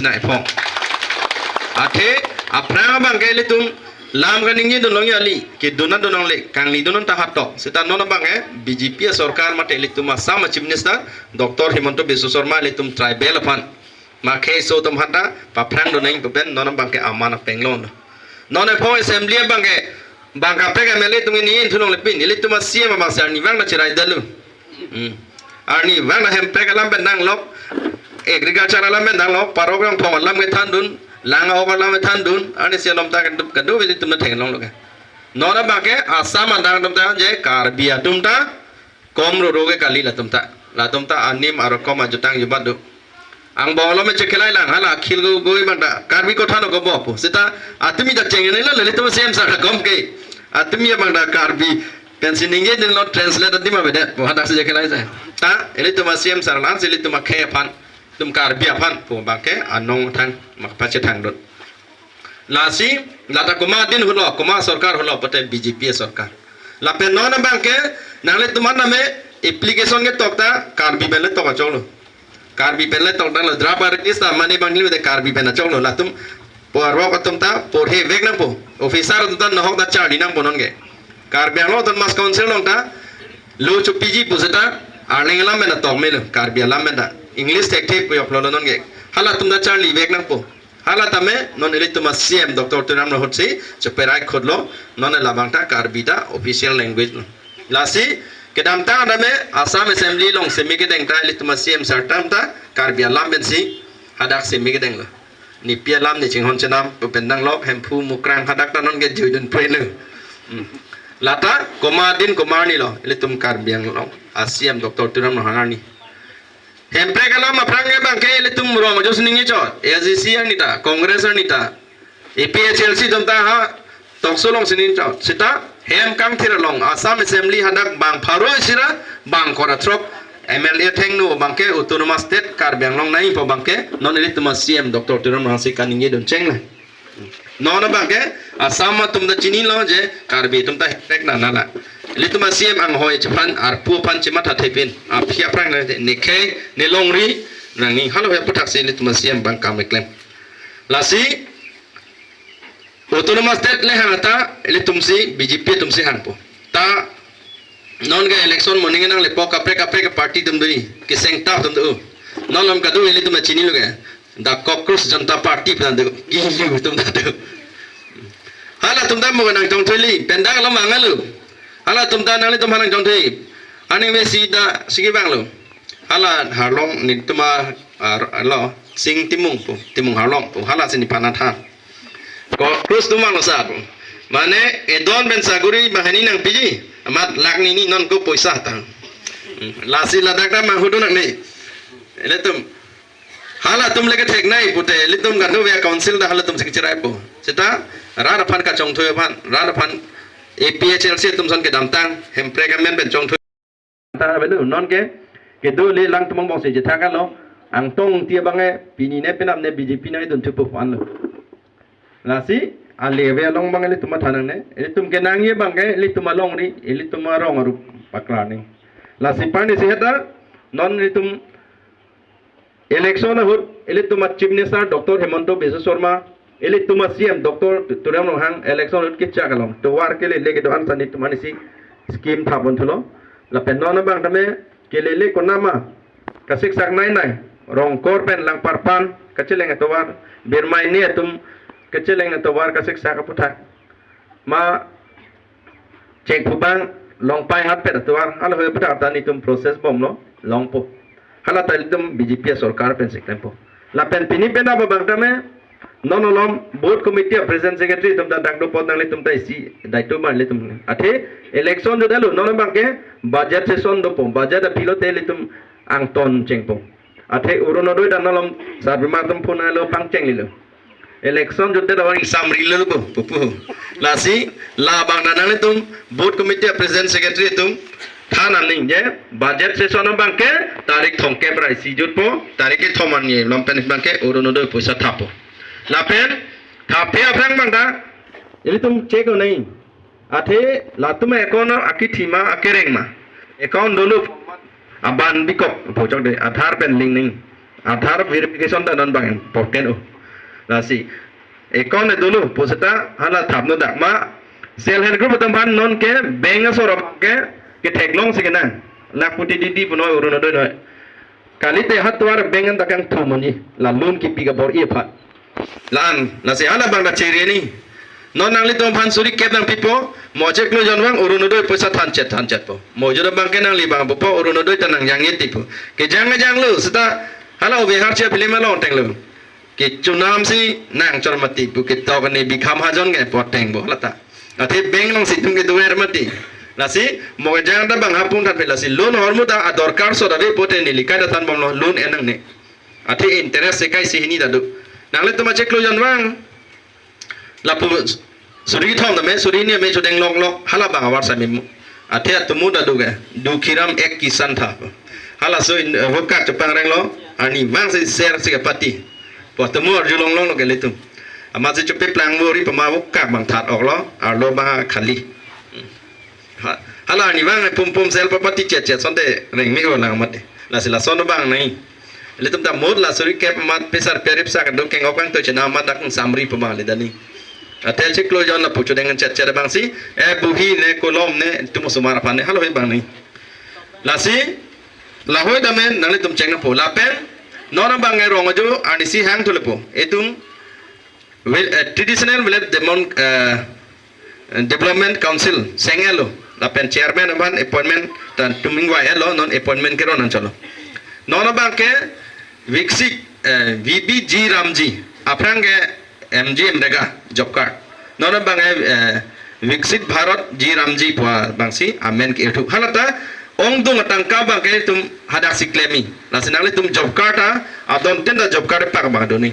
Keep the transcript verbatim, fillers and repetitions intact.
nai phong. Athe aphrang abang ke ilitum lam kaningje dun long yali, kedun an dun long le, kangni dun an ta hatok. Seta non abang ke B J P sorkar mate ilitum Assam Chief Minister Doctor Himanta Biswa Sarma ilitum tribal aphan ma khei so atum hata paphrang dun nang pu pen non abang ke aman apeng lo. Non ephong assembly abang ke bang kaprek M L A atum ni in thulong lepin, ilitum a C M abang si arnivang na chirai dalu. Hmm. Arnivang na hemprek alam pen nanglok, agriculture alam pen nanglok, parok rang phong alam kethan dun, lang ok alam kethan dun, arni si alom ta kedu kedu ilitum na theklong lo ke. Non abang ke Assam adang atum ta je Karbi atum ta kom roro ke kali latum ta. Latum ta anim arokom ajutang jubat do. Angbong along me chekelai lang, hala Akhil Gogoi abang ta Karbi kothan ko bo pu. Seta atumi ta chengnelo, ilitum C M sir ta kom ke. Atumi abang ta Karbi pensi ningje dunlo, translate adim avedet pu, hadak si chekelai sa. Ta ilitum C M sir la-an si ilitum akhei aphan, ilitum Karbi aphan pu abang ke anong thang, mak pachethang dun. Lasi, lata komat din hulo, komat sorkar hulo, pute B J P sorkar. Lapen non abang ke, nanglitum an name application ketok ta Karbi pen le tok achok lo. Karbi pen le tok ta lo, draft artist ta mane bang le de Karbi pen achok lo. Latum parok atum ta porhe vek nangpo. Officer atum ta nohok ta charli nangpo non ke. Karbi Anglong Autonomous Council along ta lo chopiji pu seta Arleng alam pen ta tok melo, Karbi alam pen ta. English thekthe pu yok lo non ke. Halatum ta charli vek nangpo. Hala tame non ilitum a C M Doctor Tuliram ahut si cheperai khotlo, non labang ta Karbi ta official language lo. Lasi kedamtang tame Assam Assembly along semi kedeng ta ilitum a C M sir atum ta Karbi alam pensi hadak semi kedeng lo. Nipi alam ni chinghon chenam pu pen nanglok Hemphu Mukrang hadak ta non ke juidun prenu. Hmm. Lata komat din komat arni lo ilitum Karbi Anglong a C M Doctor Tuliram Ronghang arni. Hemprek alam aphrang ke bang ke ilitum rong ajo sining chot, A G C arni ta, Congress arni ta, A P H L C atum ta ha tokso along sining chot. Seta hem kangthir along Assam Assembly hadak bang pharo isi ra bang kora throk M L A thengno bang ke Autonomous State Karbi Anglong nangpo bang ke non ilitum a C M Doctor Tuliram Ronghang si kaningje dun cheng le. Non abang ke Assam atum ta chinilo je Karbi atum ta hemprek na nala. Ilitum a C M anghoi chephan arpu aphan chematha thepin. Aphi aphrang na nekhei nelongri nangning halo he aputhak si ilitum a C M abang kam keklem. Lasi Autonomous State le hang ta ilitum si B J P atum si hangpo. Ta non ke election moning nanglepo kaprek kaprek party atum dui, keseng ta atum do. Non lam kadu ilitum chinilo ke. The Cockroach Janta Party pu ta do. Kilu atum ta do. Halatum ta mo nangchongthui li, pen dak lo mangalo. Halatum ta nanglitum ha nangchongthui. Aning me si ta sigi bang lo. Hala Harlong nitum a, ar, lo, Sing Timung pu, Timung Harlong pu. Hala si nephan than. Cockroach atum mang lo sa pu. Mane edon pen saguri bahani nangpiji. Amat lakh ni ni non ko poisa tang. Hmm. Lasi ladak ta manghu dun nangne. Ilitum halatum le kethek nai pute, ilitum kanu via council ta halatum si kachiraipo. Seta rat aphan kachongthui aphan, rat aphan A P H L C atum ason kedamtang hemprek amen pen chongthui ta avelo, non ke kedo le lang tumong bong si jethak lo. Angtong ti abang e pini ne penap ne B J P nangdun thupo pu anlo. Lasi ale ave along bang ilitum matha nangne, ilitum kenangji bang ke ilitum alongri, ilitum arong arup paklar ni. Lasi pani si heta non ilitum election ahut ilitum a Chief Minister Doctor Himanta Biswa Sarma, ilitum a C M Doctor Tu- Tuliram Ronghang election ahut kechak along tovar kelele kedo-an ta netum ansi scheme thap-un thulo. Lapen non abang tame kelele konama kasiksak nai nai, Rongkor pen Langparpan kacheleng atovar, Birmai ne atum kacheleng atovar kasiksak aputhak, ma Chengphubang Longpai hatpet atovar, hala hoi aputhak ta netum process bomlo, longpo. Hala ta ilitum B J P sorkar pensi klempo. Lapen pini penap abang tame non alom booth committee a president secretary atum ta dak do apot nanglitum ta isi daito ma ilitum. Athe election jut alo, non abang ke budget session dopo, budget aphi lote ilitum angton chengpo. Athe Orunodoi ta non alom sarbima atum phone lo pangchenglelo. Election jutdet abang exam rilo pu pu. Lasi labang ta nanglitum booth committee president secretary atum than aning je budget session abang ke tarik thomkep ra isi jutpo, tarik kethom arni along pen abang ke Orunodoi poisa thappo. Lapen thapthe aphrang abang ta ilitum check nai. Athe latum account akithima akereng ma. Account dolo aban bikok pu chokde Aadhaar pen link nang. Aadhaar verification ta non abang important o. Lasi account dolo pu seta hala thap no dak ma. Self help group atum aphan non ke bank asor ke ketheklong si kenang. Lakhpati didi punoi Orunodoi noi. Kalite ha tovar bank an ta kangthum ani la loan kipi kabor-i aphan. La-an, lasi hala abang ta chere ni. Non nanglitum aphan suri kep nangpipo, mo chiklo jon vang Orunodoi poisa thanchet thanchetpo. Mo jora abang ke nangli abang pupo Orunodoi ta nangjang-et tipo. Kejang kejanglo, seta hala ove harchi film along tenglo. Kechonam si nangchor mati pu ketok ani bikham hajon ke po tengpo hala ta. Athe bank along si itum kedover mati. Lasi mo kejang ta abang hapung thanpe lasi loan ahormu ta adorkar so ta ave pote neli kaita thanbomlo loan en nangne. Athe interest se kai si hini ta do. Nanglitum achiklo jon vang. Lapu suri kethom tame, suri hini tame chodeng loklok, hala abang avarsai memu. Athe atomo ta do ke, Dukhiram ek kisan tha. Halaso in, eh, vokak chepangrenglo, arnivang si ser si kepati. Po atomo arjulong longlo ke ilitum. Amatsi chopeplang vori pama vokak abang that-oklo, arlo abang khali. Ha, hala arnivang pumpum sel papati chetchet asonte rengme-o lang mati. Lasi lason abang nai. Ilitum ta mut la suri kep amat pesar perip sa kadung keng-ok kangtoi chenam amat dak samri pama le dani. Athe chiklo jon lapu chodeng chetchet abang si, eh, bohi ne kolom ne itum osomar aphan ne halahoi abang nai. Lasi lahoi tame nanglitum cheng nangpo lapen non abang ke rong ajo arnisi hang thulepo. Itum vil-, eh, Traditional Village Demon, eh, Development Council seng-etlo. Lapen chairman aphan appointment ta itum ingvai-etlo, non appointment keron an cholo. Non abang ke Viksit, eh, V B G Ramji, aphrang ke M G M Rega job card. Non abang ke, eh, Viksit Bharat G Ramji pu abang si amen ke-ethu. Hala ta ongdung atangka abang ke itum hadak si klem-i. Lasi nanglitum job card ta adon tin ta job card pak abang do ni.